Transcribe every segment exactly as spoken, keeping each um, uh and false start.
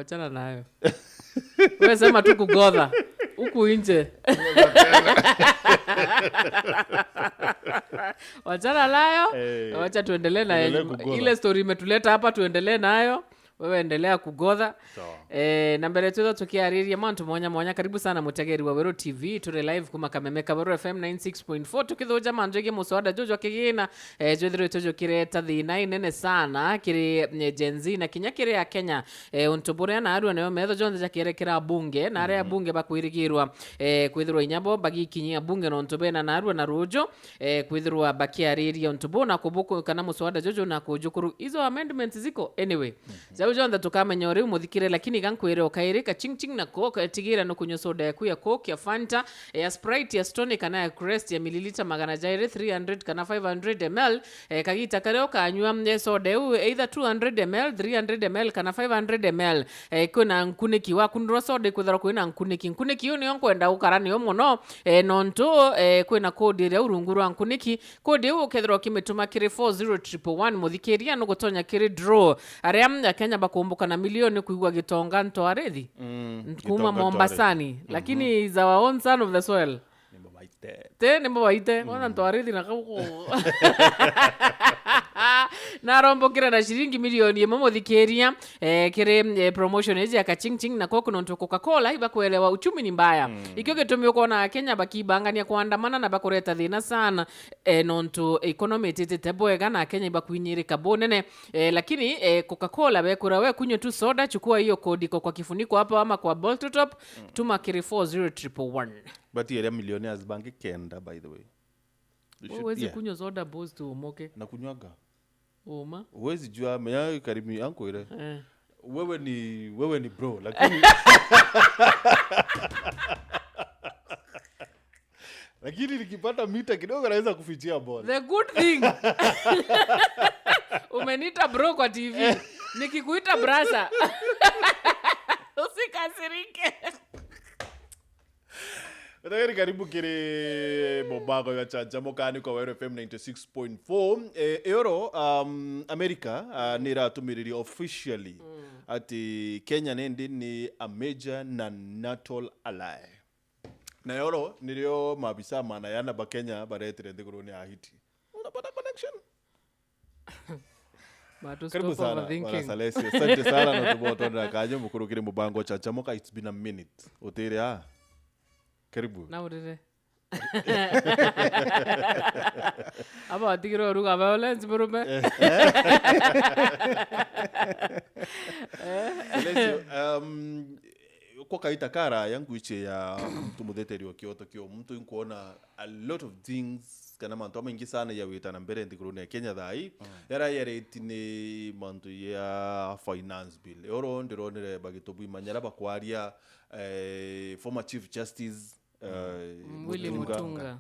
Chana nayo. Wewe sema tu kugotha. Huku nje. Wachana nayo. Eh, wacha tuendelee na tuendelee kugotha. Ile story imetuleta hapa, tuendelee nayo. Wewe endelea kugotha. Sawa. Eh, na mbere twitha tukiariria mantu mwanya mwanya, karibu sana mutegeri wa Weru T V. Turi live kuma Kameme ka Weru F M ninety six point four, tukithuja mantu jegii muswada juju jwa kigina, eh, jwithiritwe jukireta thina inene sana kiri, eh, Gen Z na kinya kiri Akenya. Eh, untu buria naarua nayo metho jonthe jakierekera bunge, na aria bunge bakwirigirwa, eh, kwithirwa inya bo bagikinyia bunge nontu bena naarua na ruju, eh, kwithirwa bakiariria untu buu na kubuku-, kana muswada juju na kujukuru. Izo amendments ziko anyway. Jau jonthe tukamenya o riu muthikire, lakini iga nkwire o kairi, ka ching ching nako, ka-, tigira nukunywa soda yaku ya Coke, ya Fanta, ya Sprite, ya Stoney kana ya Crest ya mililita magana jairi, three hundred kana five hundred M L. Eh, kagita karia ukanywa, eh, soda iu, either two hundred M L, three hundred M L kana five hundred M L. Eh, kwina nkuniki, wakundurwa soda ikwithirwa kwina nkuniki. Nkuniki iu niyo nkwenda gukara niyo muno, eh, nontu, eh, kwina code iria urungu rwa nkuniki. Code iu ukethirwa ukimituma kiri four zero triple one, muthikiria, nugutonya kiri draw. Aria Akenya bakumbuka na milioni kwigua Gitonga Ntwarithi. Mm, kuma Gitonga Mombasani, Ntwarithi. Lakini is our own son of the soil. Ni mubaite. Te, ni mubaite. Kwanza Ntwarithi na kauko. Narombokire na ciringi milioni imwe muthikiria, eh, kiri, eh, promotion iji ya Kachingching na Coke nontu Coca-Cola ibakwelewa uchumi ni mbaya. Ikio gitumi ukona Akenya bakibangania kuandamana na bakureta thina sana, eh, nontu economy ititite bwega na Akenya ibakwinyirika bunene. Eh, lakini, eh, Coca-Cola bekwira we kunywa tu soda, chukua hiyo code iko kwa kifuniko hapa ama kwa bottle top, tuma kiri four zero triple one. But area millionaires bangi kenda, by the way. You should, huwezi, yeah, kunywa soda boss tu umoke. Na kunywaga. Uma. Huwezi jua, menya karimi ankwire. Eh. Wewe ni, wewe ni bro, lakini lakini nikipata mita kidogo naweza kufichia ball. The good thing. Umenita bro kwa T V. Nikikuita brasa. Usikasirike. Ndageri, karibu kiri mubango ya Chancha Mukani kwa Weru F M ninety six point four. Eh, euro, um, America, uh, ni iratumiririe officially ati Kenya nindi ni a major na NATO ally. Na euro nirio maabisa manayana ba Kenya baretire nthiguruni ya Haiti. Unapata connection? But to karibu stop sana, overthinking. Bwana Salesi. Asante sana na tubo tondra kanyo mukuru kiri mubango Chancha Muka. It's been a minute. Utire a? Karibu. Na urire. Aba watigirwe uruga violence murume. Salesi, um, kwa kaita karaya ngwichi ya muntu mutheteria wa kioto kio muntu, inkuona a lot of things, kana mantu amaingi sana ya wita na mbere nthiguruni ya Kenya thaa ii. Yara yareti ni mantu ya finance bill. Euro ndironire bagitubwimanya ara bakwaria, eh, former Chief Justice, eh, Willy Mutunga. Mutunga.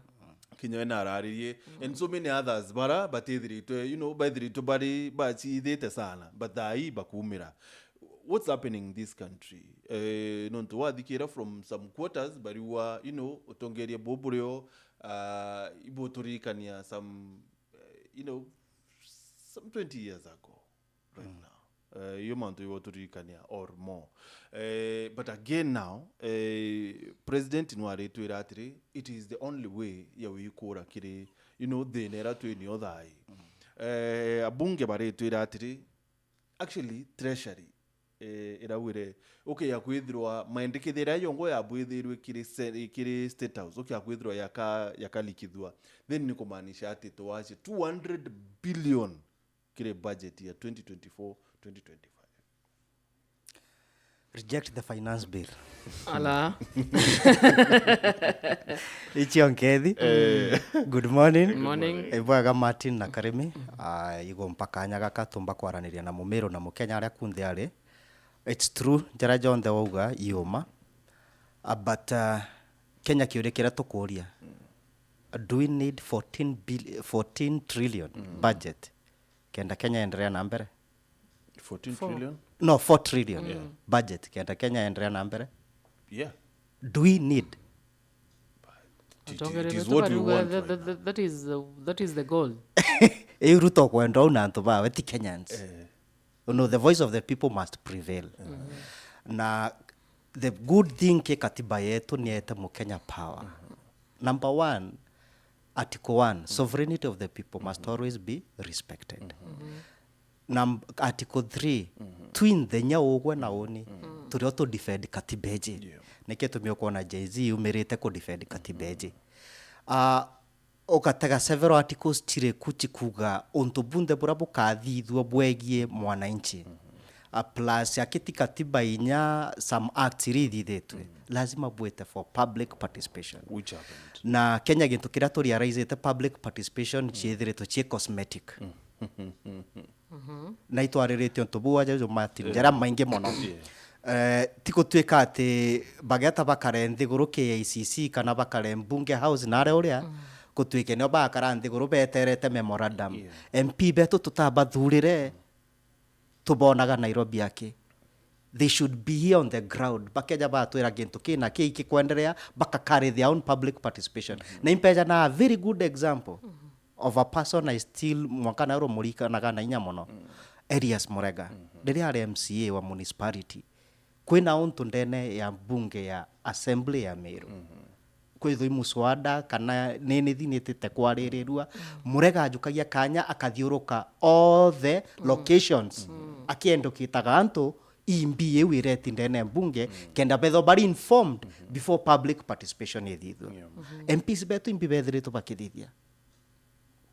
Kinya we nararirie. And so many others bara batithiritwe, you know, bathiritwe bari bacithite sana, but thaa ii bakumira. What's happening in this country? Eh, nontu wathikira from some quarters bariwa, you know, utongeria buburio, uh, ibuturirikania some, eh, you know, some twenty years ago right now. Eh, iyo mantu ibuturirikania or more. Eh, but again now, eh, president nwaritwira atiri, it is the only way ya wikura kiri, you know, thina ira twinio thaa ii. Eh, abunge baritwira atiri, actually, treasury, eh, iraugire, ukia kwithirwa maendekithia iria yongo yabwithirwe kiri se-, kiri State House, ukia kwithirwa yaka-, yakalikithua, then ni kumaanisha ati twache two hundred billion kiri budget ya twenty twenty-four, twenty twenty-five. Reject the finance bill. Ala. Ichio nkethi. Eh. Good morning. Good morning. Ibwega Martin na Karimi. Ah, igumpa kanya gaka tumba kwaraniria na Mumiru na Mukenya aria kunthe ari. It's true, njara jonthe wauga iuma. Ah, but, ah, Kenya kiuria kiria tukuria, do we need fourteen bill-, fourteen trillion budget kenda Kenya endelea na mbere? Fourteen trillion? No, four trillion budget kenda Kenya endelea na mbere. Yeah. Do we need? It, it is what we want right now. That, that, that is the, that is the goal. Iu Ruto kwenda au na antu bawe ti Kenyans. Eh. You know, the voice of the people must prevail. Na the good thing ki katiba yetu ni yete Mukenya power. Number one, article one, sovereignty of the people must always be respected. Num- article three, twinthe nya ugwe na uni, turio tu defend katiba iji. Yeah. Niki tumi ukwona Gen Z yumirite ku defend katiba iji. Ah, ugatega several articles chiri ku chikuga untu bunthe buria bukathithua bwegie mwananchi. Ah, plus akiti katiba inya some acts iria ithithitwe, lazima bwite for public participation. Which happened. Na Kenya gintu kiria tu realizete, public participation chiithiritwe chi cosmetic. Na itwariritie untu buu aja uju mati njara maingi mono. Eh, ti gutuika ati bageta bakare nthiguru K I C C kana bakare mbunge house nare uria, gutuike nio bakara nthiguru beterete memorandum. M P betu tutabathurire, tubonaga Nairobi aki. They should be here on the ground. Bakeja batwira gintu ki na ki ikikwenderea, baka carry their own public participation. Na impeja na a very good example of a person I still mwanka na rumurikanaga na inya mono. Elias Murega. Riria ari M C A wa municipality, kwina untu ndene ya mbunge ya assembly ya Meru. Kwithwa i muswada kana nini thinitite kwaririrua, Murega ajukagia kanya akathiuruka all the locations, akiendukitaga antu imbi iu ireti ndene mbunge, kenda bethwa bari informed before public participation ithithua. Yeah. M Ps betu imbi bethiritwe bakithithia.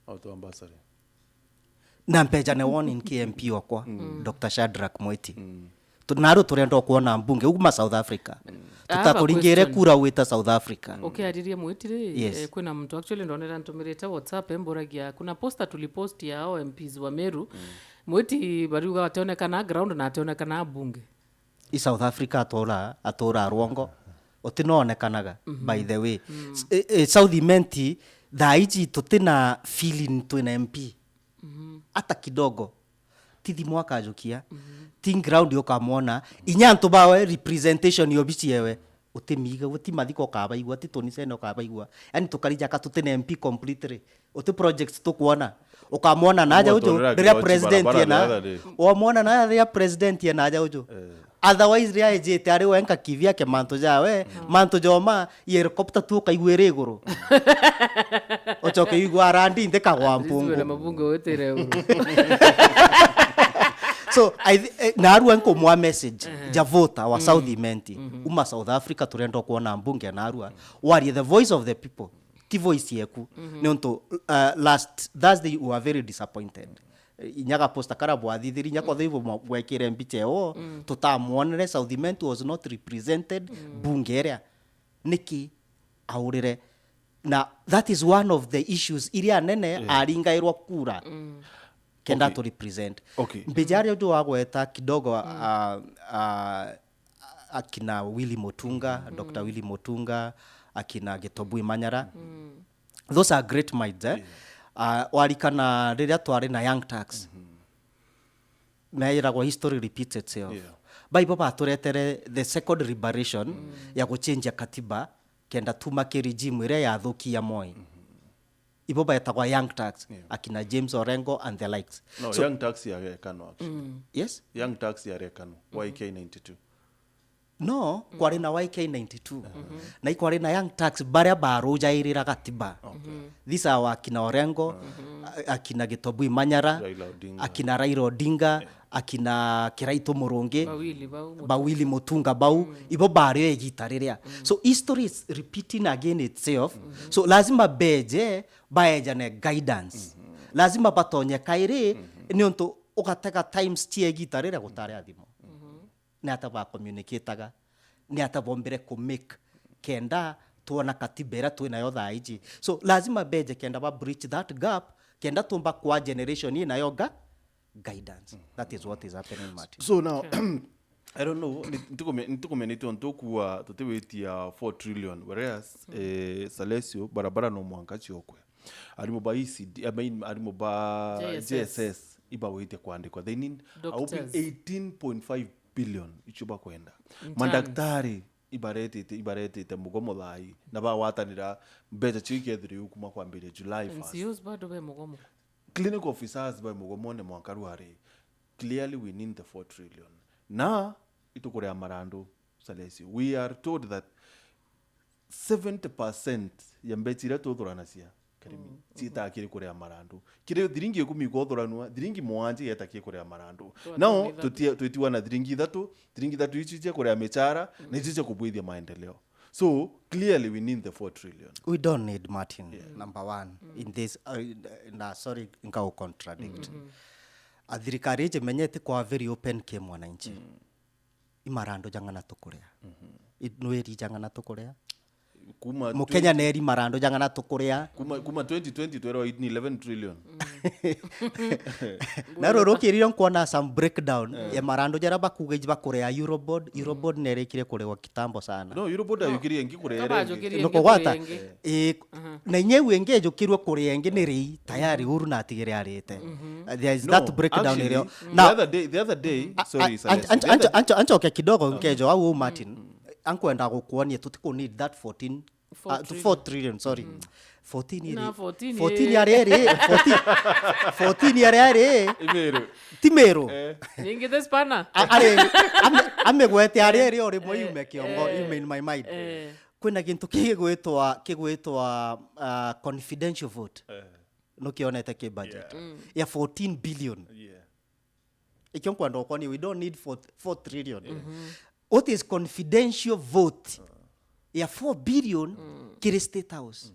Auto ambassador. Na mpeja ne warning ki M P okwa, Doctor Shadrack Mwiti. Tu- naru turenda kwona mbunge uma South Africa. Tutakuringire question. Kura wita South Africa. Ukiaririe Mwiti ri, yes, eh, kwina muntu actually ndonera ntumirite WhatsApp emburagia, kuna poster tulipost ya O M Ps wa Meru. Mwiti bariuga ationekana ground na ationekana bunge. I South Africa atura, atura Rwongo. Utinonekanaga, by the way. S- eh, eh, South Imenti, thaa iji tutina feeling twina M P. Ata kidogo. Ti thimu akajukia. Ti ground ukamwona. Inya antu bawe representation ya obici yewe. Utimiga, uti mathiko ukabaigua, ti tunisene ukabaigua. Yani tukarijaka tutina M P completely. Uti projects tukwona. Ukamwona naja uju, riria president ena. Wamwona naja riria president ena aja uju. Otherwise, riria ejite ari wenka kivyake mantu jawe, mantu joma, i helicopter tu ukaigua iri iguru. Ucoke igua arandi nthi kagwa mpungu. Mabunge wetire iguru. So, I thi- eh, narua nkumwa message, ja voter wa South Imenti. Uma South Africa turenda kwona mbunge narua. Warie the voice of the people. Ti voice yeku. Niuntu, uh, last Thursday we were very disappointed. Eh, inya ga poster kara bwathithirie, inya kwatho ibo mwa- bwekire mbicha eo, tutamwonere, South Imenti was not represented bunge iria. Niki aurire? Na that is one of the issues iria nene aringairwa kura. Kenda to represent. Okay. Mbija aria uju wagweta kidogo, ah, ah, akina Willy Mutunga, Doctor Willy Mutunga, akina Gitobui Manyara. Those are great minds, eh? Ah, warikana riria twari na Young Turks. Meiragwa history repeats itself. Yeah. Baibo baturetere the second liberation ya guchenjia katiba kenda tuma ki regime iria yathukia Moi. Ibo betagwa Young Turks, yeah, akina James Orengo and the likes. No, so, Young Turks yarekanwa, actually. Yes? Young Turks yarekanwa, Y K ninety-two. No, kwari na Y K ninety-two. Na ikwari na Young Turks baria barujairira gatiba. Okay. These are akina Orengo, a- akina Gitobui Manyara, Raila Odinga, akina Raila Odinga, akina Kiraitu Murungi, Bawili bau, Bawili Mutunga bau, ibo bario igita riria. So history is repeating again itself. So lazima beje, baejane guidance. Lazima batonye kairi, niuntu ugatega times cia igita riria gutari athimo. Ni ata ba communicataga? Ni ata bombire ku make kenda twona katiba iria twi nayo thaa iji? So lazima beje kenda ba bridge that gap, kenda tumba kwa generation ii nayo ga guidance. That is what is happening, Martin. So now, I don't know, ni- ntikumenya, ntikumenya ni tontu kuwa tutiwitia four trillion, whereas, eh, Salesio, barabara no mwanka ciokwe. Arimu ba E C D, I mean, arimu ba J S S. J S S, ibawitie kwandikwa. They need, I hope, eighteen point five billion icio bakwenda. Mandaktari ibaretete, ibaretete mugomo thaa ii, na bagwatanira mbeca cio ikethirwa iu kuma kwambiria July first. N C Os bado be mugomo. Clinical officers be mugomone mwanka rwari. Clearly we need the four trillion. Na itukuria marandu, Salesio. We are told that seventy percent ya mbeca iria tuthuranacia, Karimi, ciitaa kiri kuria marandu. Kiri thiringi ikumi ikuthuranua, thiringi mugwanja igeeta kiri kuria marandu. Nao tuti-, twitiwa na thiringi ithatu, thiringi ithatu icio cia kuria michara, na icio cia kubwithia maendeleo. So, clearly we need the four trillion. We don't need, Martin, number one, in this, uh, na sorry, nkau contradict. A thirikari iji menyete kwa very open ki mwananchi. I marandu jang'ana tukuria. I-, nweri jang'ana tukuria. Kuma Mukenya twenty neri marandu jang'ana tukuria. Kuma, kuma twenty twenty twerwa ni eleven trillion. Na ruru kirire nkwona some breakdown ya marandu jaria bakuga iji bakuria Eurobond. Eurobond nerikire kurigwa kitambo sana. No, Eurobond ayukirie ingi kuria. Kaba iri ingi. Ayukirie ingi Nukugwata? Kuria ingi. Eh, na inya iu ingi ijukirwe kuria ingi ni rii, tayari Uhuru natigire arite. Uh, there is No, that breakdown actually, irio. The Now, other day, the other day, a-, sorry, a-, Salesi, ancho-, the other ancho-, ancho-, anchoke kidogo nkejo au, Martin. Ankwenda gukuonia tutiku need that fourteen, Four uh, trillion. Four trillion, sorry. Fourteen iri. Na fourteen fourteen iri. Ari iri, fourteen, fourteen ari ari. Imeru. Ti Meru. Eh. Ningi the spanner. A-, ari, ame-, amegwete ari iri uri mwe yume kiongo, yume in my mind. Eh. Kwina gintu kigwitwa, kigwitwa, uh, confidential vote. Eh. Nukionete ki budget. Yeah. Ya fourteen billion. Yeah. Ikio nkwenda ukonia, we don't need four, four trillion. What is confidential vote ya four billion kiri State House?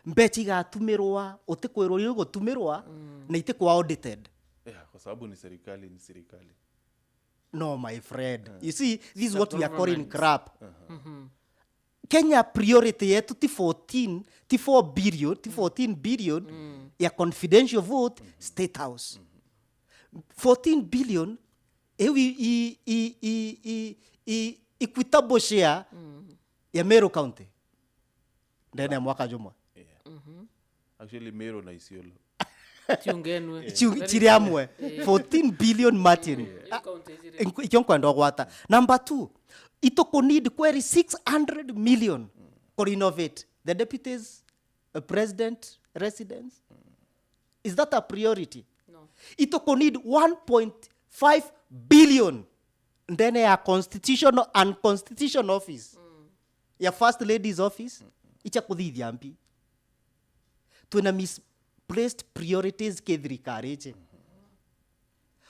Mbeca igatumirwa, utikwirwo iri gutumirwa, na itikwa audited. Yeah, kwa sababu ni serikali, ni serikali. No, my friend. You see, this is what we are calling corrupt. Kenya priority yetu ti fourteen, ti four billion, ti fourteen billion ya confidential vote, State House. Fourteen billion, iu i, i, i, i, i, equitable share ya Meru County. Ndene ya mwaka jumwe. Yeah. Actually, Meru na Isiolo. Tiungenwe. Very chiri amwe. Eh. Fourteen billion, Martin. Hiyo county chiri. Ikio nkwenda gwata. Number two, ituku need kweri six hundred million ku renovate the deputies, uh, president residence. Is that a priority? No. Ituku need one point five billion ndene ya constitutional and constitutional office. Ya first lady's office, icha kuthithia mbi. Twina misplaced priorities ki thirikari iji.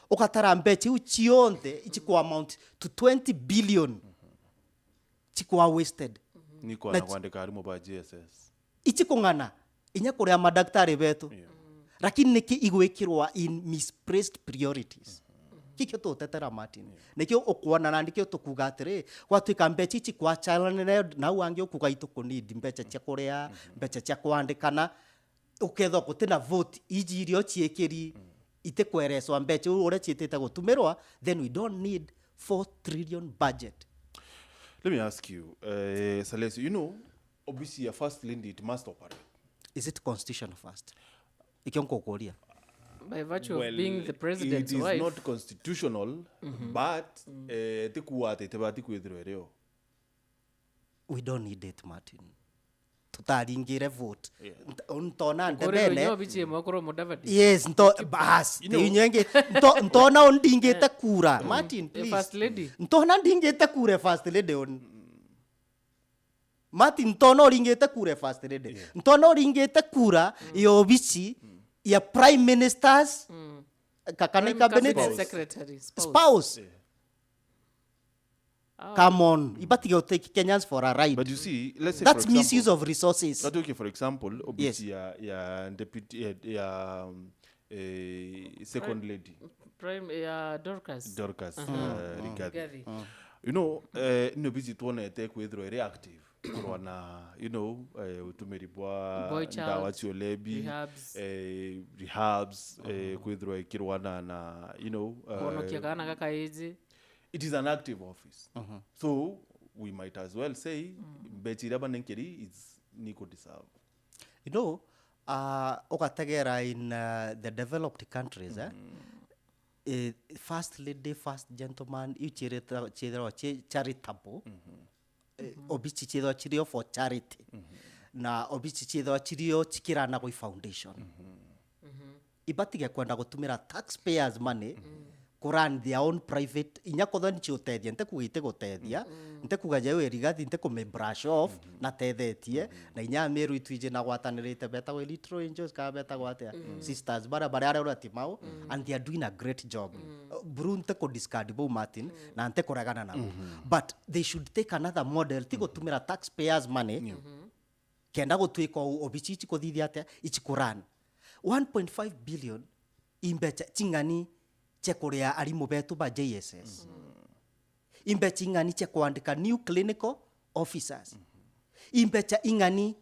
Ugatara mbeca iu cionthe ichikwa amount to twenty billion chikwa wasted. Ni kwana kwandika arimu ba J S S. Ichikung'ana inya kuria madaktari betu. Yeah. Lakini niki igwikirwa in misplaced priorities? Kikio tutetera, Martin. Yeah. Nikio ukwona na nikio tukuga atiri, gwatuika mbeca ichi kwa challenge, nau angi ukuga ituku need mbeca cia kuria, mbeca cia kwandikana, ukethwa gutina vote, iji irio ciikiri, itikwereswa mbeca uu uria ciitite gutumirwa, then we don't need four trillion budget. Let me ask you, uh, Salesi, you know, obisi ya first lady, it must operate. Is it constitutional first? Ikio nkukuria. By virtue of being the president's wife. Well, it is not constitutional, but, eh, tikuwa ati itibati kwithirwa irio. We don't need it, Martin. Tutaringire vote. Yeah. Nta-, ntona ndebene. Nyo bichie mwakuru Mudavadi. Yes, nto-, bas, you know, nto-, ntona undingite kura. Martin, please. First lady. Ntona ndingite kura, first lady on. Martin, ntona uringite kura ya first lady. Yeah. Ntona uringite kura ya obici ya prime minister's ka-, kana cabinet secretary, spouse. Spouse. Yeah. Come on. Ibatige to take Kenyans for a ride. But you see, let's say, that's misuse of resources. But okay, for example, obici ya, ya deputy, ya, ya, um, eh, second lady. Prime, ya Dorcas. Dorcas, uh, Rigathi. Rigathi. You know, eh, ni obici twonete kwithirwa iri active kurwa na, you know, eh, utumiri bwa ndawa cia ulebi, rehabs, eh, rehabs, eh, kwithirwa ikirwana na, you know, eh, kuonokia kaana gakaiji. It is an active office. So we might as well say, mbeca iria banenkeri is ni ku deserve. You know, uh, ugategera in, uh, the developed countries, eh? Eh, first lady, first gentleman, iu ciirita-, ciithirwa ci charitable. Eh, obici ciithirwa cirio for charity. Na obici ciithirwa cirio cikirana gwi foundation. Ibatige kwenda gutumira taxpayers money ku run their own private, inya kethira ni ciutethia, nte kuga iti gutethia, nte kuga jau Rigathi nte kume brush off, na tethetie, na inya Meru itwiji na gwatanirite betagwa Little Angels, kana betagwa atia? Sisters, bara, bara aria uria Timau, and they are doing a great job. Uh, Buru nte ku discard bau Martin, na nte kuregana nabo. But they should take another model, ti gutumira taxpayers money, kenda gutwika u obici ici kuthithia atia, ici ku run. One point five billion i mbeca cing'ani cia kuria arimu betu ba J S S? I mbeca ing'ani cia kuandika new clinical officers? I mbeca ing'ani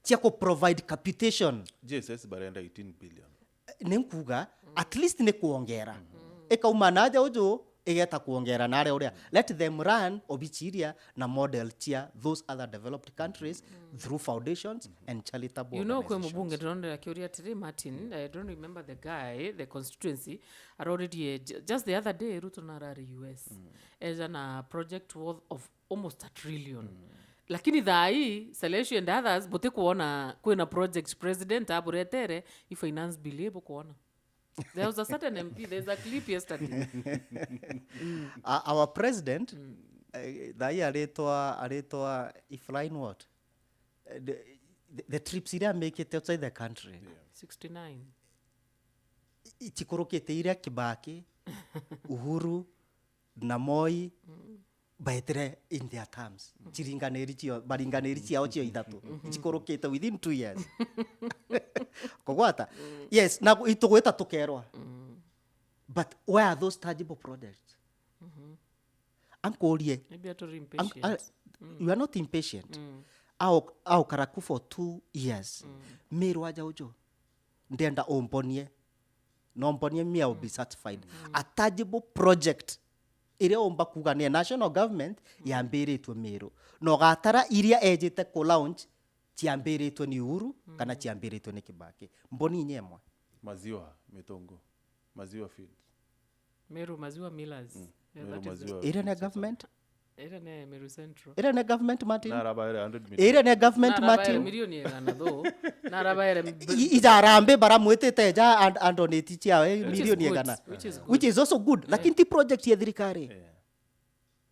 cia ku provide capitation? J S S barenda eighteen billion. Ni nkuga, at least ni kuongera. Ikauma na aja uju, igeta kuongera na aria uria. Let them run obichiria na model cia those other developed countries through foundations and charitable You know, kwi organizations. Mubunge ndonera kiuria atiri, Martin, I don't remember the guy, the constituency, aroririe ju- just the other day, Ruto narari U S. Eja na project worth of almost a trillion. Lakini thaa hii, Salesio and others, butikuona kwina project president aburetere, i finance bill ibukuona. There was a certain M P, there's a clip yesterday. Uh, our president, eh, thaa hii aritwa, aritwa, he flying what? Eh, the, the, the trips iria amekite outside the country. sixty-nine. I- ichikurukite iria Kibaki, Uhuru, na Moi, baetire in their terms. Chiringaniri cio, baringaniri ciao cio ithatu. Ichikurukite within two years. Kugwata? Yes, na itugwita tukerwa. But where are those tangible projects? Ankurie. Maybe aturi am- impatient. You are not impatient. Au, au karaku for two years. Meru aja uju. Ndenda umbonie. No mbonie, me, I will be satisfied. A tangible project iria umba kuga ni national government yambiritwe Meru. Na ugatara iria ejite ku launch ciambiritwe ni Uhuru kana ciambiritwe ni Kibaki. Mboni inya imwe. Maziwa, Mitungu. Maziwa Fields. Meru Maziwa Millers. Eh, Meru that is Maziwa Iria ni Fields. Government? Iria ni Meru Central. Iria ni government, Martin? Narabaere hundred million. Iria ni government, Narabaere Martin? Milioni igana though. Narabaere mb- I- Ijarambe baramwitite ja and, and donate ciawe Which is milioni good, igana. Which is good. Which is also good. Lakini ti project ya thirikari. Yeah.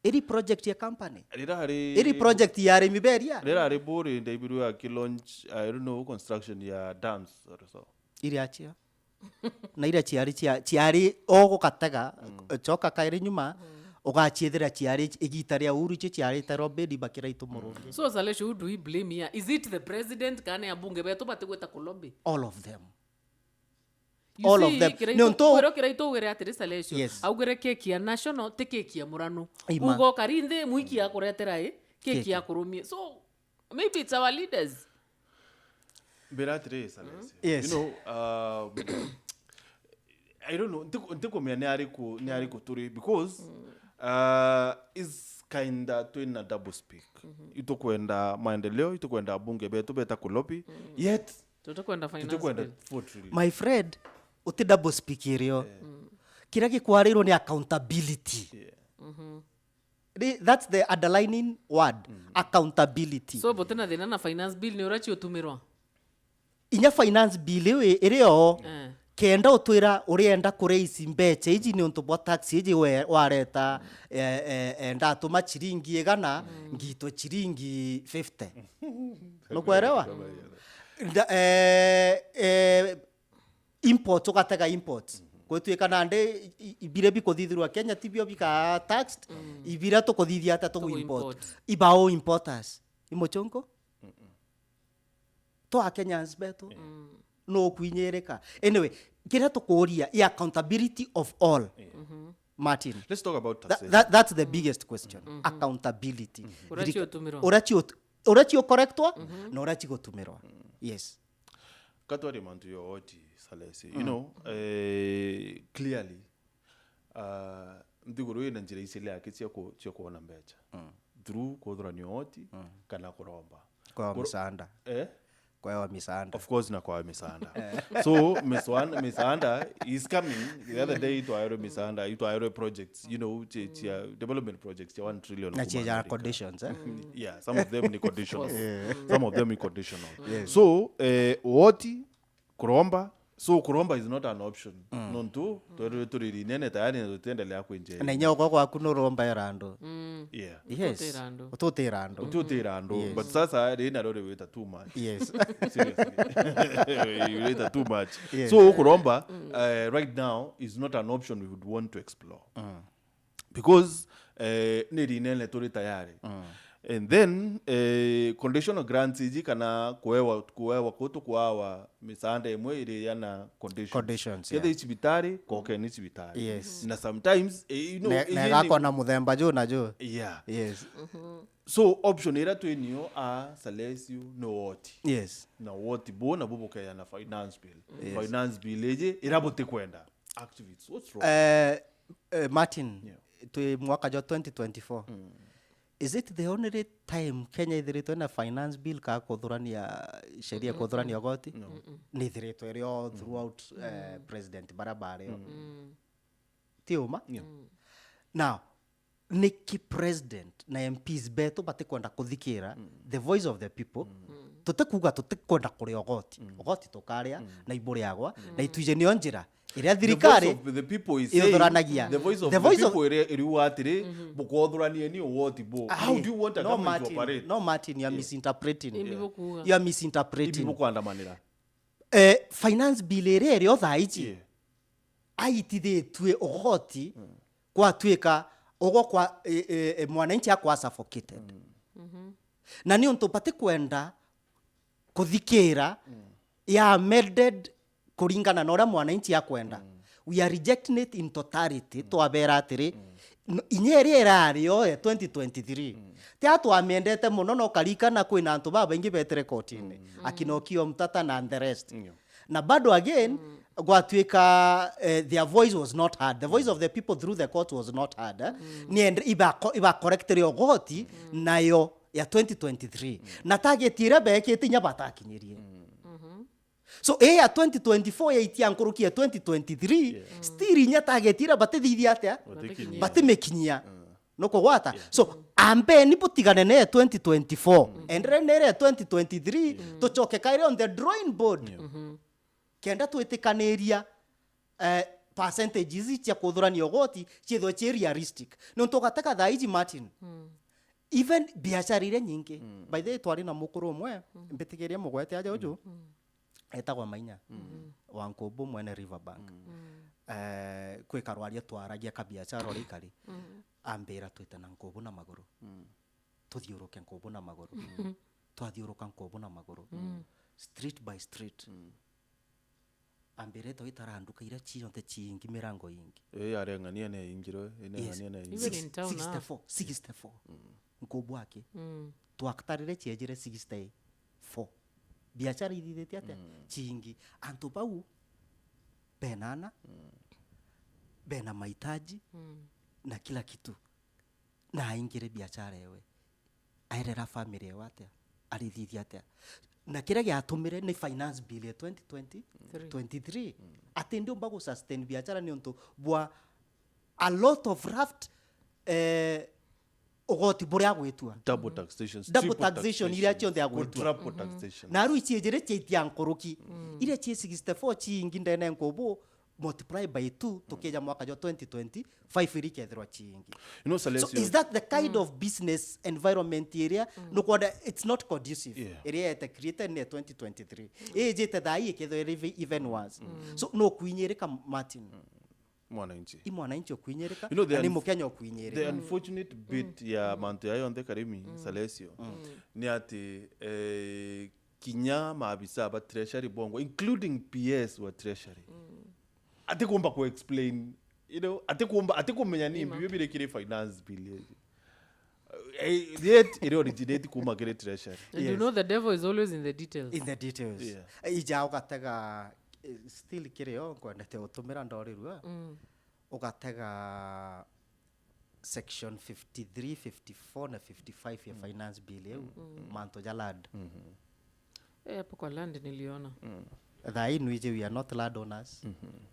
Iri project ya company. Rirari Iri project ya arimi beria. Rirari buri ndaibirwe aki launch, I don't know, construction ya dams or so. Iri achia. Na iria ciari cia-, ciari o gugatega, coka kairi nyuma, ugaciethira ciari igita ria Uhuru, icio ciari ta lobby bakira itu murungi. So, Salesio, who do we blame here? Is it the president kana abunge betu batigweta ku lobby? All of them. You All of see, them. Kiraitu, Nontu kwiro Kiraitu ugire atiri, Salesio. Yes. Augire keki ya national, ti keki ya murano. Ima. Ugo kari nthi mwiki akuretera i, keki Keki. Akurumie. So, maybe it's our leaders. Mbira atiri, Salesio. Yes. You know, um, I don't know, ntiku-, ntikumenya ni ariku, ni ariku turi, because, uh, is kinda twina double speak. Itukwenda maendeleo, itukwenda abunge betu beta ku lobby, yet Tutikwenda finance tutikwenda bill. Four trillion. My friend, uti double speak irio. Kiria gikwarirwo ni accountability. Yeah. Ri-, that's the underlining word, accountability. So, butina thina na finance bill, ni uria ciutumirwa? Inya finance bill iu i-, iri o, Eh. kenda utwira urienda ku raise mbeca iji niuntu bwa tax iji we-, wareta, eh, eh, eh, ndatuma chiringi igana, ngitwe chiringi fifty. Nukwelewa? Nda-, eh, eh, import, ugatega import. Gwituika nandi i-, i-, ibiria bikuthithirwa Kenya tibio bika taxed, ibiria tukuthithia atia tugu import? Tugu import. Ibao importers. I muchongo? Twa Kenyans betu. No kwinyirika. Anyway, kiria tukuria i accountability of all. Martin. Let's talk about That, taxation. That, that's the biggest question. Accountability. Uria Thirika-, ciutumirwa. Uria ciut-, uria ciucorrectwa, na uria cigutumirwa. Yes. Katwaria mantu ya oti, Salesi. You know, eh, clearly, ah, nthiguru ina njira icili aki cia ku-, cia kuona mbeca. Through kuthurania oti, kana kuromba. Kwa Kuro-, misaanda. Eh? Kwa misaanda. Of course, na kwa misaanda. So, Miss One, misaanda is coming. The other day, itwaerwe misaanda, itwaerwe projects, you know, cia, cia development projects, cia one trillion Na kuma cia America. Conditions, eh? Yeah, some of them ni conditional. Some of them ni conditional. Yes. So, eh, woti, kuromba, So kuromba is not an option. Nontu twerwe turi rinene tayari na tutiendelea kwinjia. Na inya uko gwaku nuromba era andu. Mm. Yeah. Yes. Ututira andu. Ututira andu. Yes. But sasa ri na rori wita too much. Yes. Seriously. Wita too much. Yes. So kuromba, uh, right now is not an option we would want to explore. Because eh, ni rinene turi tayari. And then eh, conditional grants iji kana kuewa kuewa kutu kuawa misaanda imwe iri ya na conditions. Conditions, Kethe yeah. Cibitari kokeni cibitari. Yes. Na sometimes eh, you know, Ne- iji na ni- igakwa na muthemba juu na juu. Yeah. Yes. So option ira twinio a Salesio no woti. Yes. Na woti bo na bubukeya na finance bill. Finance bill iji ira butikwenda. Activists, what's wrong? Eh, eh, Martin, Yeah. twi mwaka jwa twenty twenty-four. Is it the only time Kenya ithiritwe na finance bill ka kuthurania sheria kuthurania goti? Ni ithiritwe rio throughout eh, president bara bario. Ti uma? Yeah. Now, niki president na M Ps betu batikwenda kuthikira the voice of the people? Tutikuga tutikwenda kuria ogoti. Ogoti tukaria na iburiagwa na itwije nio njira iria The voice thirikari of the people is saying, ithuranagia. The voice of The the, voice of- people iri iriuga atiri bukothurania ni woti bo. How do you want a No, government to Martin, operate? No, Martin, you are misinterpreting. Imbi bukuga. You are misinterpreting. Ibi bukwandamanira. Eh, finance bill iria irio thaa iji Yeah. aitithitue ugoti gwatuika ugo kwa e, e, e, mwananchi akwa suffocated. Na ni untu batikwenda kuthikira ya amended kuringana na uria mwananchi akwenda. We are rejecting it in totality, twabera atiri, n- inya iria irari yo ya twenty twenty-three, ti a twamendete muno, no karikana kwina antu babaingi betire kotini, akina Okiya Omtata na the rest. Na bado again, gwatuika eh, their voice was not heard, the voice of the people through the court was not heard, eh? Ni ende iba, iba corrected ogoti nayo ya twenty twenty-three, na target iria beekite inya batakinyirie. So ii ya twenty twenty-four yaitia nkuruki ya twenty twenty-three, still inya target iria batithithia atia? Batikinyia. Batimikinyia. Nukugwata? So ambeni butigane na ya twenty twenty-four, endereni na iria ya twenty twenty-three, tucoke kairi on the drawing board. Kenda twitikaniria eh, percentages cia kuthurania ugoti ciithwe ci realistic. Nontu ugatega thaa iji, Martin, even biashara iria nyingi, by the way, twari na mukuru umwe, mbitigirie mugwete aja uju, etagwa Mainya, wa Nkumbu, mwene Riverbank. Eh, kwi karwaria twaragia kabiashara uria ikari, ambira twite na Nkumbu na maguru. Tuthiuruke Nkumbu na maguru. Twathiuruka Nkumbu na maguru. Street by street. Ambirite gwitara nduka iria cionthe ciingi, mirango ingi. Ii yareng'ania neingirwe, ii neng'ania neingirwe. Even in town now. Sixty-four, sixty-four. Nkumbu aki. Twatarire ciejire sixty-four. Biashara ithithitie atia? Ciingi. Antu bau benana, bena mahitaji, na kila kitu. Na aingire biashara ewe. Aerera family ewe atia? Arithithia atia? Na kiria giatumire ni finance bill ya twenty twenty, twenty-three. Ati ndiumba gu sustain biashara ni untu bwa a lot of raft, eh, ugoti buria agwitua. Double taxation, Double triple taxation iria cionthe agwitua. Quadruple taxation. Na riu ciejire ciaitia nkuruki. Iria ci sixty-four ciingi ndene Nkumbu, multiply by two, tukija mwaka jwa twenty twenty-five iri ikethirwa ciingi. You know, So Salesio, is that the kind of business environment iria nukwona it's not conducive? Yeah. Iria yete created ni twenty twenty-three. Ijite thaa ii ikethirwa iri even worse. So no kwinyirika, Martin. Mwananchi. I mwananchi ukwinyirika, You know, the na ni unf- Mukenya The ukwinyirika. Unfortunate bit ya mantu yayo onthe, Karimi, Salesio, ni ati eh, kinya maabisa ba treasury bongo, including P S wa treasury, atikumba ku explain, you know, atikumba, atikumenya ni mbi biu biri kiri finance bill iji. Eh, yet iri originate kuma kiri treasury. And you know the devil is always in the details. In the details. Yeah. Ija ugatega, eh, still kiri yo nkwendete utumira ndorirua. Ugatega section fifty-three, fifty-four na fifty-five ya finance bill iu, mantu ja land. Eh, hapo kwa land niliona. Thaa ii nwiji, we are not landowners,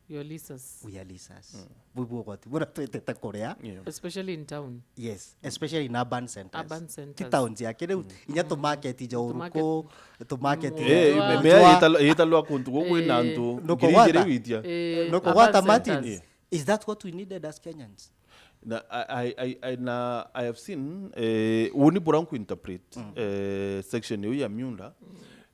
Your leases. We are leasers. Buu bugoti bura twitite kuria. Yeah. Especially in town. Yes, especially in urban centers. Urban Ti centers. Towns ya kiriu, inya tumaketi ja uruku, tumaketi Eh, ja me- mea italwa kuntu guku ina antu ngiri igiri witia. Eh, Nukugwata urban Martin. Centers. Is that what we needed as Kenyans? Na I, I, I, I, na I have seen eh, uni bura nkuinterpret eh, section iu ya miunda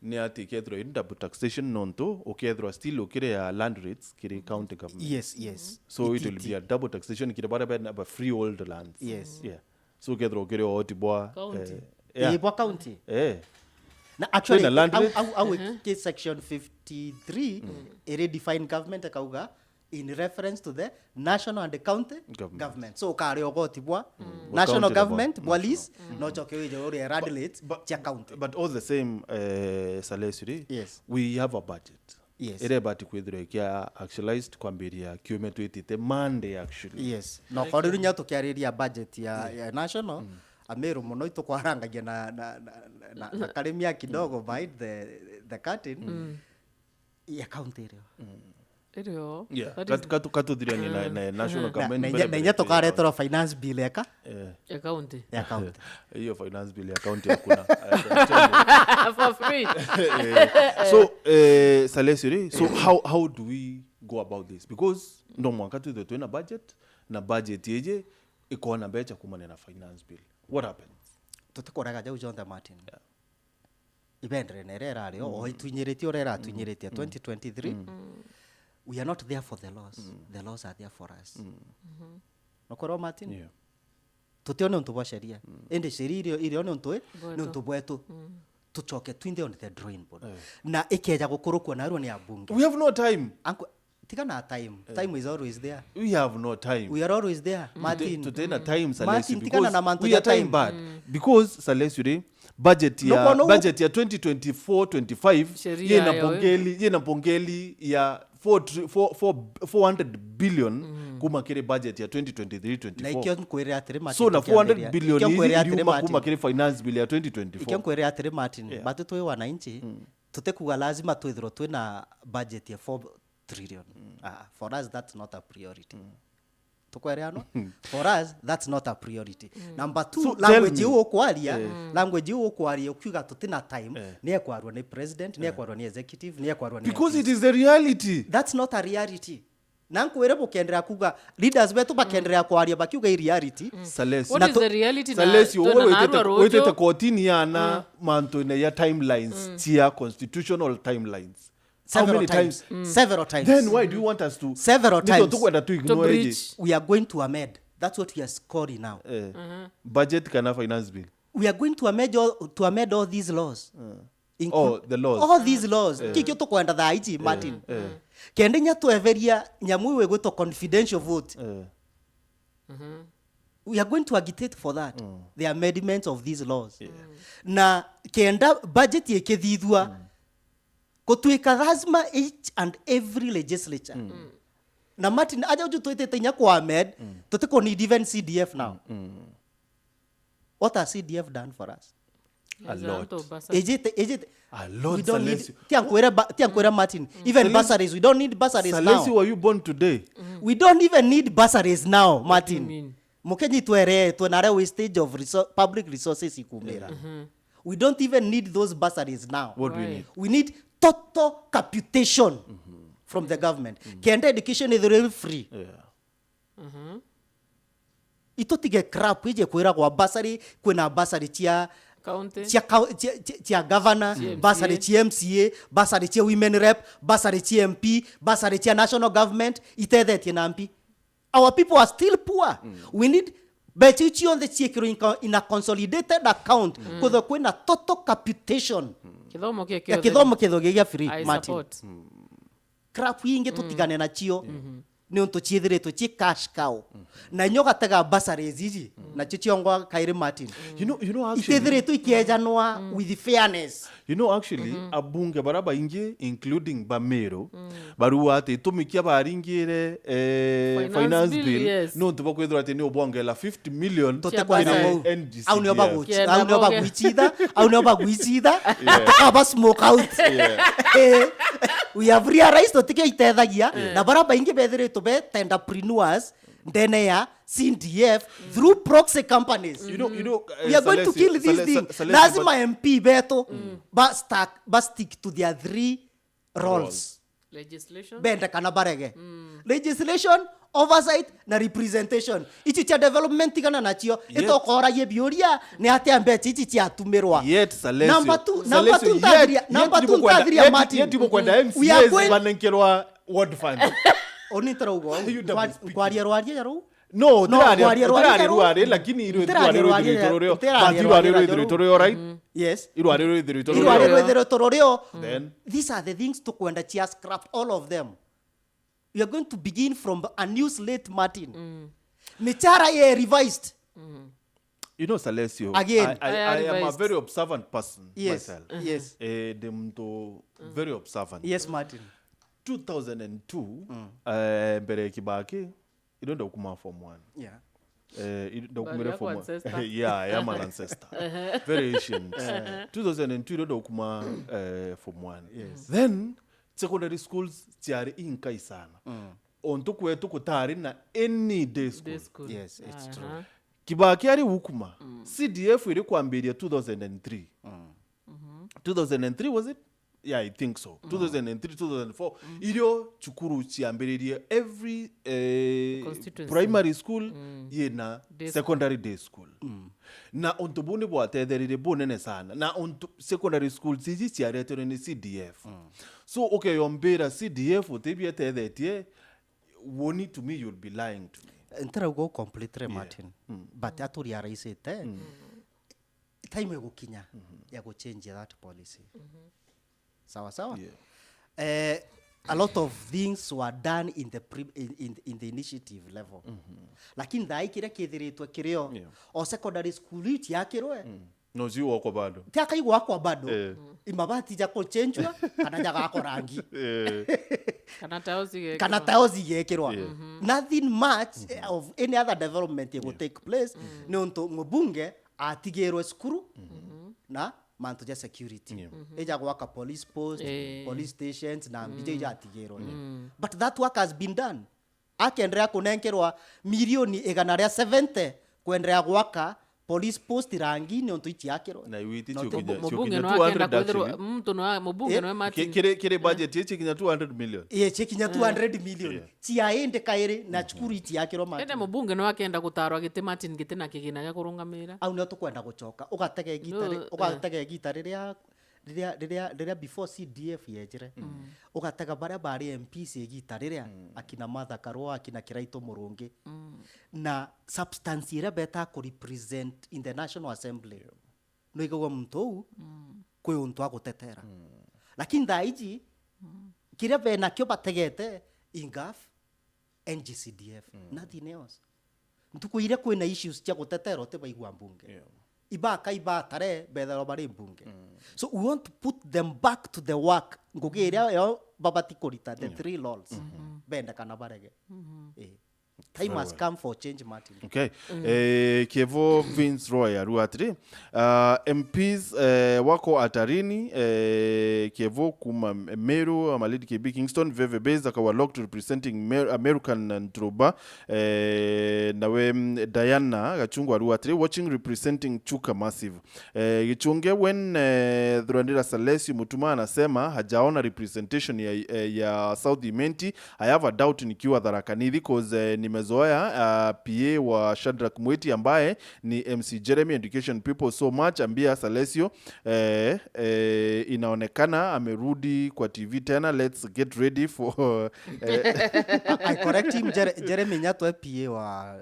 ni ati ikethirwa iri double taxation nontu ukethirwa still ukiria land rates kiri county government. Yes, yes. So it will be a double taxation kiri baria bena ba freehold lands. Yes. Yeah. So ukethirwa ukiria oti bwa County. eh, yeah. Ii bwa county. Eh. Na actually, Kwina land au, rates. Au, au ki section fifty-three iri define government akauga in reference to the national and county Government. Government. So ukari ugoti bwa Bwa national county na bwa government bwa national. Lease, no choke wije uri land rate But- cia county. But all the same, uh, Salesiri, Yes. We have a budget. Yes. Ire bati kwithirwa ikia actualized kwambiria kiumia twitite Monday actually. Yes. No kori riu nya tukiariria budget ya, ya national, Amiru muno itukwarangagia na, na, na, na, na karimia kidogo behind the, the curtain. Ya county irio. Irio. Yeah, That kat- is- katu- katuthiranie na, na national Na- government na inya- very na inya budget. Tukareterwa finance bill eka Ya county. Ya county. Hiyo finance bill ya county hakuna. For free. So eh, Salesiri, so how, how do we go about this? Because no mwanka twithwe twina budget, na budget yeje ikona mbecha kumania na finance bill. What happens? Tutikurega jau jonthe, Martin. Ibendere na iria irari o itwinyiritie uria iratwinyiritie twenty twenty-three. We are not there for the laws. The laws are there for us. Nukorwo, Martin? Yeah. Tutio ni untu bwa sheria. Indi sheria irio, irio ni untu i, ni untu bwetu. Tucoke twinthe on the drawing board. Na ikeja gukurukwa narua ni abunge. We have no time. Anko, tiga na time. Time is always there. We have no time. We are always there. Martin. Tutena time, Martin, tigana na mantu we ja are time time. Bad. Because Salesiri, budget ya, Nukwona u- budget ya twenty twenty-four twenty-five Sheria yina ya pongeli, yina pongeli ya four tri- four- four- four hundred billion kuma kiri budget ya twenty twenty-three twenty-four. Na ikio nkwire atiri, Martin, So na four hundred billion ikio nkwire ithi atiri, iriuma Martin. Kuma kiri finance bill ya twenty twenty-four. Ikio nkwire atiri, Martin, Yeah. batu twi wananchi, tutikuga lazima twithirwo twina budget ya four trillion. Ah, for us that's not a priority. Tukwere ano? For us that's not a priority. Number two, So tell language me. Iu ukwaria, language iu ukwaria ukiuga tutina time, ni ekwarua ni president, ni ekwarua ni executive, ni ekwarua ni Because M Ps. It is the reality. That's not a reality. Na nkwire bukenderea kuga leaders betu bakenderea kwaria bakiuga i reality. Salesi. What Na is tu- the reality na Salesi, twina wewe narua witete, ruju? Witete kotini yana mantu-ine ya timelines cia constitutional timelines. How Several many times. times? Several times. Then why do you want us to Several Ndio times. Tukwenda tu To ignore bridge. iji. We are going to amend. That's what we are scoring now. Eh. Budget kana finance bill. We are going to amend all, to amend all these laws. Inclu- Oh, the laws. All these laws. Kikio tukwenda thaa iji, Martin. Kende nya tweveria nyamu iwe gwitwo confidential vote. Eh. We are going to agitate for that. The amendments of these laws. Na kenda budget ikithithua, gutwika lazima each and every legislature. Na Martin, aja uju twitite inya kwa amend, tutiko need even C D F now. What has C D F done for us? A lot. Ijite, ijite. A lot, We don't need, Salesi. Tiankwira ba- tiankwira Martin, even bursaries, we don't need bursaries Salesi, now. Were you born today? We don't even need bursaries now, Martin. mean? Mukenyi tweretwe na aria wastage of resou- public resources ikumira. We don't even need those bursaries now. What do we Why? need? We need total capitation from the government. Kenda education ithirwe free. Yeah. Itutige crap ije kwiragwa bursary, kwina bursary cia County. cia, kau- cia, cia, cia governor, Cia M C A. Bursary cia M C A, bursary cia women rep, bursary cia M P, bursary cia national government, itethetie na mpi. Our people are still poor. We need mbeca iu cionthe ciikirwe in co- in a consolidated account, kuthe kwina total capitation Kithomo kia ya kiothe. Kithomo kitho gia free, I Martin. Support. Crap ingi tutigane nacio. niuntu ciithiritwe ci cash cow. Na inya ugatega bursaries iji, nacio ciongwa kairi, Martin. You know, you know, actually, itithiritwe ikiejanwa with fairness. You know, actually, abunge bara baingi, including ba Meru, barua ati itumi kia baringire, eh, finance bill, yes, niuntu bakwithirwa ati ni ubongela fifty million kiri N G C D F. Au nio bagwichitha, au nio bagwichitha, tukaba smoke out. Eh, we have realized tutikia itethagia, na bara baingi bethiritwe be tenderpreneurs ndene ya C D F through proxy companies. You know, you know, we are going to kill these things. Lazima M P betu ba stack, ba stick to their three roles. Legislation. Bende kana barege. Legislation, oversight na representation. Ici cia development tigana nacio. Itokoragia biuria ni atia mbeca ici ciatumirwa. Yet, Salesio, number two, number two, ntathiria, number two, ntathiria, Martin. Yet ibukwenda M C As banenkerwa ward fund. Oni ntarauga. Kwaria rwaria ruu. No, no, tiraria, kwaria rwaria tiraria ruu. Rwaria, lakini irwe tiraria rwaria ruu, ithirwe turio. But irwaria ruu ithirwe turio, right? Yes. Irwaria ruu ithirwe turio. Irwaria ruu ithirwe turio. Then? These are the things tukwenda chia scrap all of them. We are going to begin from a new slate, Martin. Michara ye revised. You know, Salesio, again. I, I, I am a very observant person myself. Yes. Eh, ndi muntu very observant. Yes, Martin. Two thousand and two, eh, mbere ya Kibaki, irio ndaukuma form one. Yeah. Eh, irio ndaukumire form one. Yeah, I am an ancestor. Very ancient. Two thousand and two irio ndaukuma, eh, form one. Yes. Then, secondary schools ciari inkai sana. Ontu kwetu kutari na any day school. Day school. Yes, it's true. Kibaki ari ukuma. C D F iri kwambiria two thousand and three. Two thousand and three, was it? Yeah, I think so. Two thousand and three, two thousand and four. Irio cukuru ciambiririe, every, eh, primary school yina secondary day school. Na untu buu ni bwatethererie bunene sana. Na untu secondary schools iji ciareterwe ni C D F. So, ukeyombira C D F utibietethetie, woni, to me, you'll be lying to me. Ntirauga u completely, Martin. But aturealize time igukinya ya guchange that policy. Sawa sawa? Yeah. Eh, a lot of things were done in the pre-, in, in, in the initiative level. Lakini thaa ii kiria kithiritwe kirio, o secondary school iu ciakirwe. No ciu gwakwa bado. Ti akaigwakwa bado. Eh. Imabati ja kuchenjwa, kana jagakwa rangi. Eh. Kana tiles igekirwa. Kana tiles igekirwa. Yeah. Nothing much, eh, of any other development igu take place, niuntu mubunge atigirwe cukuru na mantu ja security. Yeah. Ija gwaka police post, eh, police stations, na mbija ija atigirwe. But that work has been done. Akenderea kunenkerwa milioni igana ria seventy kwenderea gwaka police post rangi niuntu itiakirwe. Na iwiti. No cio tu kinya, cio mubunge kinya no akenda two hundred kwithirwa, actually. Muntu no, mubunge no Martin. Ki-, kiri, kiri budget ici kinya two hundred million. Ii, cikinya two hundred million. Yeah. Cia indi kairi na cukuru itiakirwa, Martin. Indi mubunge no akenda gutarwa giti, Martin, giti na kigina gia kurungamira. Au nio tukwenda gucoka. Ugatega igita ri-, ugatega igita riria, riria, riria, riria before C D F yejire. Ugatega baria bari M Ps igita riria, akina Martha Karua, akina Kiraitu Murungi. Na substance iria beta ku represent in the National Assembly. Nwigaua muntu uu kwi untu agutetera. Lakini thaa iji, kiria benakio bategete, ingaf, N G C D F, nothing else. Ntuku iria kwina issues cia gutetera utibaigua mbunge. Yeah. Ibaka ibatare, betherwa bari mbunge. So we want to put them back to the work. Ngugi iria yo babati kurita, the three laws. Bende kana barege. Eh. Time has come for change, Martin. Okay. Eh, Kevo Vince Roy arua atiri, ah, M Ps, eh, wako hatarini, eh, Kevo kuma Meru, ama Lady K B Kingston, Veve Base, akawa locked representing Mer-, American and Truba, eh, nawe, mm, Diana Gachungu arua atiri, watching representing Chuka Massive. Eh, Gichunge, when, eh, Thuranira Salesio Mutuma anasema hajaona representation ya, eh, ya South Imenti, I have a doubt nikiwa Tharaka Nithi, 'cause, eh, nimezoea, ah, P A wa Shadrack Mwiti ambaye ni M C Jeremy, education people so much, ambia Salesio, eh, eh, inaonekana amerudi kwa T V tena, let's get ready for, eh, I, I correct him, Jere-, Jeremy Nyatwa, P A wa,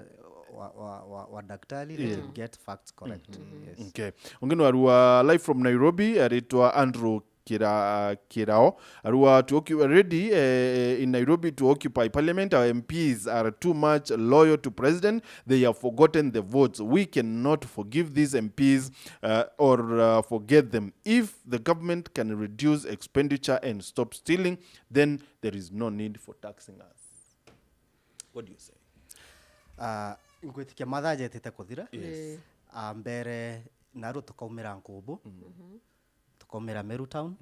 wa, wa, wa, wa daktari, let him get facts correct. Yes. Okay. Ungi ni warua live from Nairobi, aritwa Andrew Kira-, Kirao. Arua, to occu-, ready, eh, in Nairobi to occupy parliament. Our M Ps are too much loyal to president. They have forgotten the votes. We cannot forgive these M Ps, uh, or, uh, forget them. If the government can reduce expenditure and stop stealing, then there is no need for taxing us. What do you say? Ah, ngwitikia mathaa jetite kuthira. Yes. Eh. Ah, mbere, naru tukaumira Nkubu. Mhm. Tukaumira Meru Town,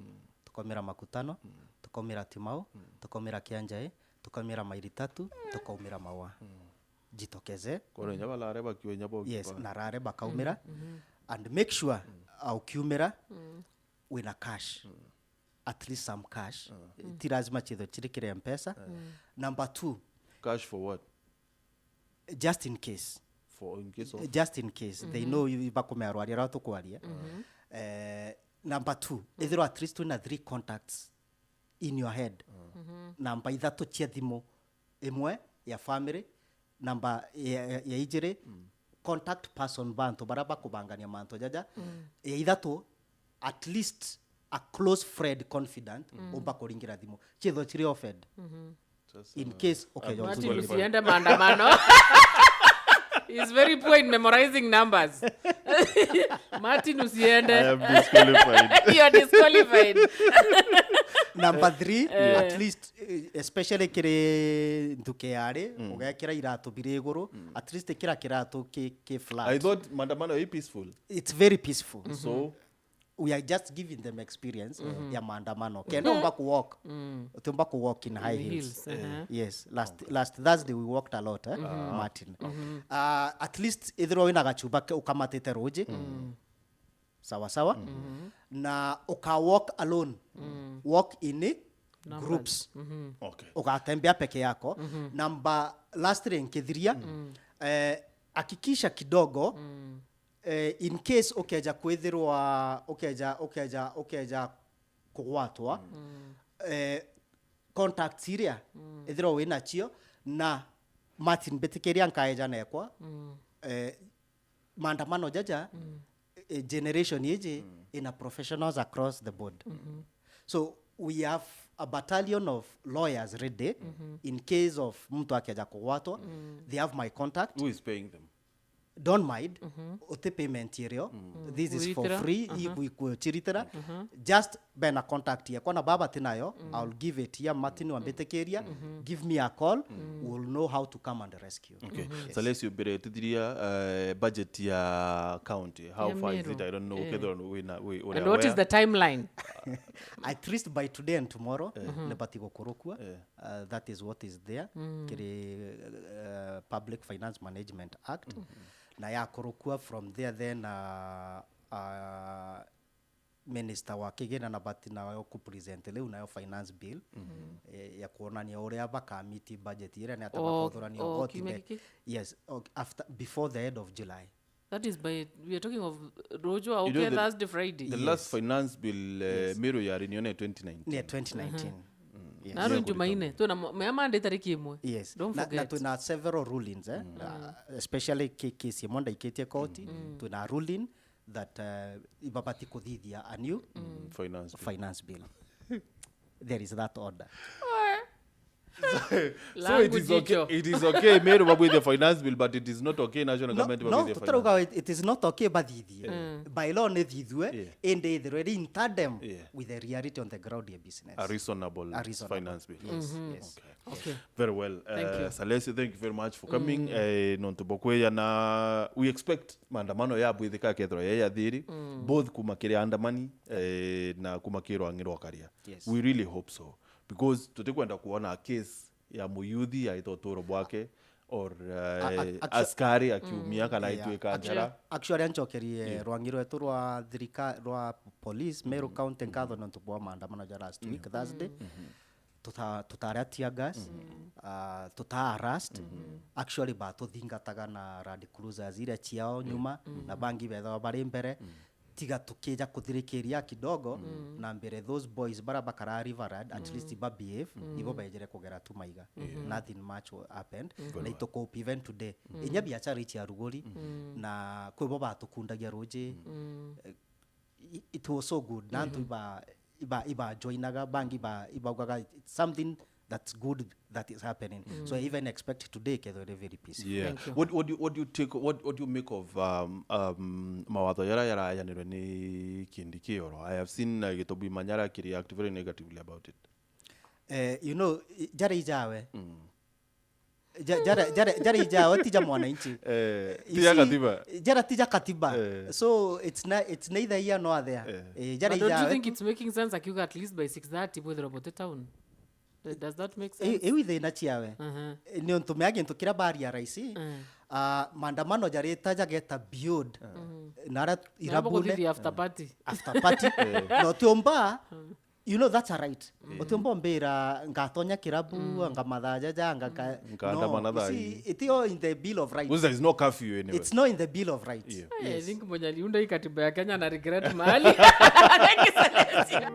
tukaumira Makutano, tukaumira Timau, tukaumira Kianjai, tukaumira Maili Tatu, tukaumira Maua. Jitokeze. Kwona inya barare bakiwa inya bo. Yes, na rare bakaumira. And make sure, uh, ukiumira, wina cash. At least some cash. Ti lazima chitho chiri kiri M-Pesa. Number two. Cash for what? Just in case. For in case of? Just in case. They know you, bakumea arwaria aria tukwaria. Eh, number two, ithirwa at least wina three contacts in your head. Namba ithatu cia thimu, imwe ya family, namba ya, ya, ya ijiri, contact person, bantu baria bakubangania mantu jaja. Ya ithatu, at least a close friend, confidant, umba kuringira thimu. Chitho chiri offered. Sasa, in case, okay, I'm you're Martin, disqualified. Usiende maandamano. He's very poor in memorizing numbers. Martin, usiende. I am disqualified. You are disqualified. Number three, eh, at least, eh, especially kiri nthuke yari, ugekira iratu biri iguru, at least kira kiratu ki, ki flat. I thought maandamano is peaceful. It's very peaceful. So, we are just giving them experience ya maandamano. Kenda umba ku walk. Utiumba ku walk in high heels. In heels, uh-huh. Yes, last, last Thursday we walked a lot, eh, Martin. Uh, at least ithirwa wina gachuba ke ukamatite ruji. Sawa sawa. Na uka walk alone. Walk in groups. Okay. Ugatembea peke yako. Namba lastly nkithiria, eh, hakikisha kidogo, eh, in case ukeja kwithirwa, ukeja, ukeja, ukeja kugwatwa, eh, contacts iria ithirwa wina cio, na Martin, mbitikiria nkaeja nekwa, eh, maandamano jaja, eh, generation iji ina professionals across the board. So we have a battalion of lawyers ready in case of muntu akeja kugwatwa. They have my contact. Who is paying them? Don't mind, uti payment irio. This is for free. Kuitira. Iku-, ikuchiritira. Just bena contact yakwa na baba tinayo. I'll give it here, Martin wambitikiria. Give me a call. We'll know how to come and rescue. Okay. Yes. Salesio, mbere tuthiria, eh, budget ya county, how far is it? I don't know. Eh. Kethira wina, wi-, uria. And what is the timeline? At least by today and tomorrow, nibati gukurukua. Eh. Uh, that is what is there. Kiri, uh, Public Finance Management Act. Na yakurukua from there then, uh, uh, minister wa kigina na bati nayo ku present riu nayo finance bill, eh, ya kuonania uria bakamiti budget iria ni atia bakothurania o, o, kiumia giki? Yes, o, after, before the end of July. That is by, we are talking of ruju, okay, Thursday, Friday. The last finance bill, eh, Meru yari niyo ne twenty nineteen. Ni twenty nineteen. Yes. Na ruu Jumaine, twina mo-, mea Monday tariki imwe. Yes. Don't forget. Na, na twina several rulings, eh? Uh, especially ki-, case imwe ndaikitie koti, twina ruling that, uh, ibabati kuthithia a new finance bill. There is that order. So it is okay, it is okay Meru babwithie finance bill, but it is not okay national government babwithie finance bill. No, tutirauga it, it is not okay bathithie. By law ni thithue, indi ithirwe iri in tandem with the reality on the ground ya business. A reasonable finance bill. Yes, yes. Okay. Very well. Thank you. Uh, Salesio, thank you very much for coming. Eh, nontu bwa kweya na we expect maandamano ya bwithika kethirwa ya yathiri, both kuma kiri andamani, eh, na kuma kiri rwang'i rwa karia. Yes. We really hope so. Because tutikwenda kuona case ya muyuthi aita uturo bwake, or, eh, askari akiumia kana aitwika njara. Actually, anchokerie rwang'i rwetu rwa thirika-, rwa police, Meru County, nkatho nontu bwa maandamano ja last week, Thursday. Tuta-, tutaria tear gas, ah, tuta harassed. Actually, batuthingataga na Land Cruisers iria ciao nyuma, na bangi bethawa bari mbere. Tiga tukija kuthirikiria kidogo, na mbere those boys bara bakara Riverland, at least ba behave, nibo bejire kugera tu maiga. Nothing much wa-, happened. Na itukup even today. Inya biachara ici aruguri, na kwi bo batukundagia ruji. Eh, i-, it was so good. Na antu iba iba, ibajoinaga, bangi iba, ibaugaga it's something that's good that is happening. So I even expect today kethwe ri very peaceful. Yeah. Thank you. What, what do you, what do you take, what, what do you make of, um, um, mawatho yara yarayanirwe ni Kindiki oro? I have seen, uh, Gitubu Imanyara aki react very negatively about it. Eh, you know, i- jara ijawe. Ja- jara, jara, jara ijawe, tija mwananchi. Eh, You tija see, katiba. Jara tija katiba. Eh. So it's na, it's neither here nor there. Eh. Eh, jara But don't you ijawe. Think it's making sense akiuga at least by six thirty bwithirwa bote town? Th- Does that make sense? Iu ithina ciawe. Uh-huh. Ni untu mea gintu kiria baria raisi. Mm. Ah, maandamano jarita jageta build. Nara Naomba irabune kuthithia after party. After party. Na utiumba, you know, that's a right. Utiumba umbira ngatonya kirabu, anga mathaa jaja, anga ka- Nkaandamana no, you thaa see, hii. It's not in the Bill of Rights. Because there is no curfew anyway. It's not in the Bill of Rights. Yeah. Hey, I Yes. Think mwenye aliunda hii katiba ya Kenya na regret mahali. Thank you, Celestia.